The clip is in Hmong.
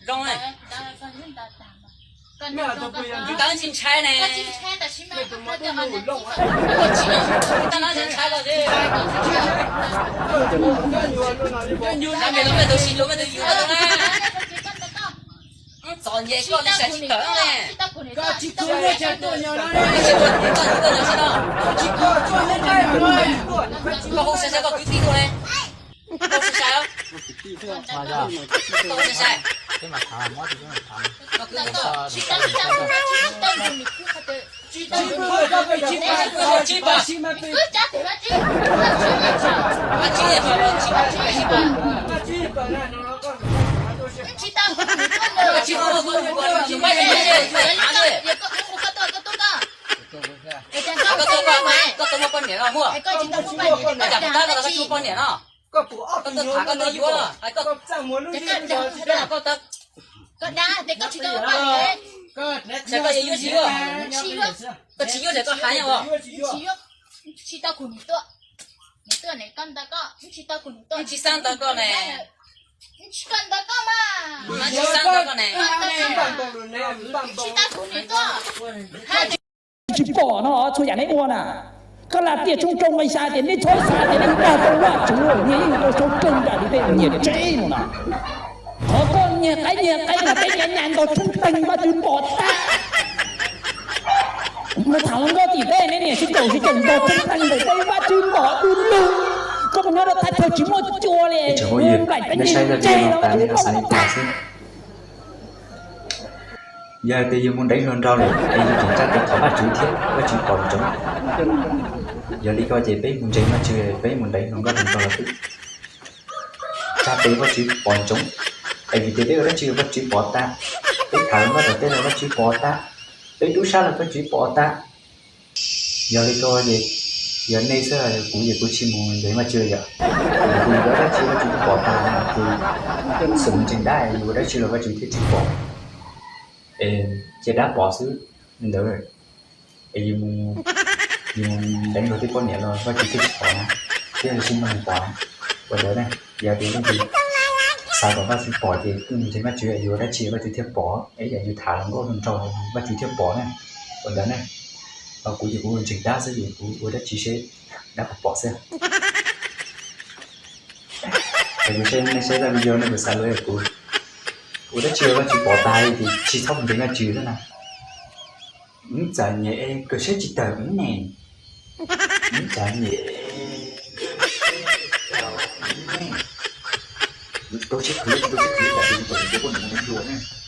Zoo ne. Koj tsis ntshai ne. Koj tsis ntshai los ntshai los. Nyuag nyuag no mej tus sis tus mej tus yug na. Txom nyem koj li sab tsis tawm ne. Koj hu sai sai koj kwv tij tuaj ne. Koj hu sai sai. Koj hu sai sai. Koj kwv tij tuaj. Tsib pawg, tsib pawg, tsib pawg. Koj tuaj muaj poj niam no muaj. Koj tsis muaj poj niam no. Koj tuaj tham koj tuaj yuav. Koj tsis yuav tsis yuav. Koj tsis yuav ces koj hais os. Tsis tau kuv niam tuaj. Niam tuaj ne koj ntawd koj, tsis tau kuv niam tuaj. Tsis xav ntawd koj ne. Tsis koj ntawd koj mas. Tsis xav ntawd koj ne. Tsis tau kuv niam tuaj. Tsis pom no txhua yam neb ua na. Koj lam tias tsooj rau nqi xya tias neb txhob xav tias neb dag tau Vajtswv, neb yeej tau txhob kawg nram li tej nyias tsev no na. Qhov koj nyias qaib nyias qaib no peb nyav nyav ntaus tseeb teeg Vajtswv pom tag. Mus tham hluas nkauj tim tej neb niam sib caum sib caum ntaus tseeb teeg ntawm peb Vajtswv pom du lug. Koj mus nyob rau thaj chaw tsis muaj cua li, nplaim peb nyias ntse los Vajtswv pom tag. Yog tias yus mus ntev hluas nraug lawm es yus tseem tsa tes thov Vajtswv thiab Vajtswv pom ntsoov. Yog li ko ces peb mus ntseeg Vajtswv, peb mus ntev hluas nkauj hluas nraug los twb tsa tes Vajtswv pom ntsoov. Es vim tias peb ua dab tsi los Vajtswv pom tag, peb tham hluas nkauj tom tej los Vajtswv pom tag, peb tub sab los Vajtswv pom tag. Yog li ko ces yog nej xwb, kuv ces kuv tsis mus nteeg Vajtswv yom. Kuv ua dab tsi Vajtswv twb pom tag no ces xum ntseeg dab, yus ua dab tsi los Vajtswv thiaj tsis pom. Es cia dab pom xwb li ntawd. Es yus mus, yus mus ntev luag tej poj niam los Vajtswv thiaj tsis pom na, thiab yus tsis muaj neeg pom na. Ua ntawd na, yog tias leej twg xav kom Vajtswv pom ces kuj ntseeg Vajtswv, yus ua dab tsi Vajtswv thiaj pom, es yog yus tham hluas nkauj hluas nraug Vajtswv thiaj pom na. Ua ntawd na, ho kuv ces kuv ntseeg dab xwb ces kuv ua dab tsi seb dab puas pom xwb. Es kuv saib nej saib tag video nej puas xav li kuv, ua dab tsi Vajtswv pom tag ces tsis txhob mus ntseeg Vajtswv xwb na. Wb txom nyem kawg siab tsis tawm wb ne. Wb txom nyem kawg siab tsis tawm wb ne. Rau siab khwv, rau siab khwv, rau siab khwv, rau siab khwv, rau siab khwv.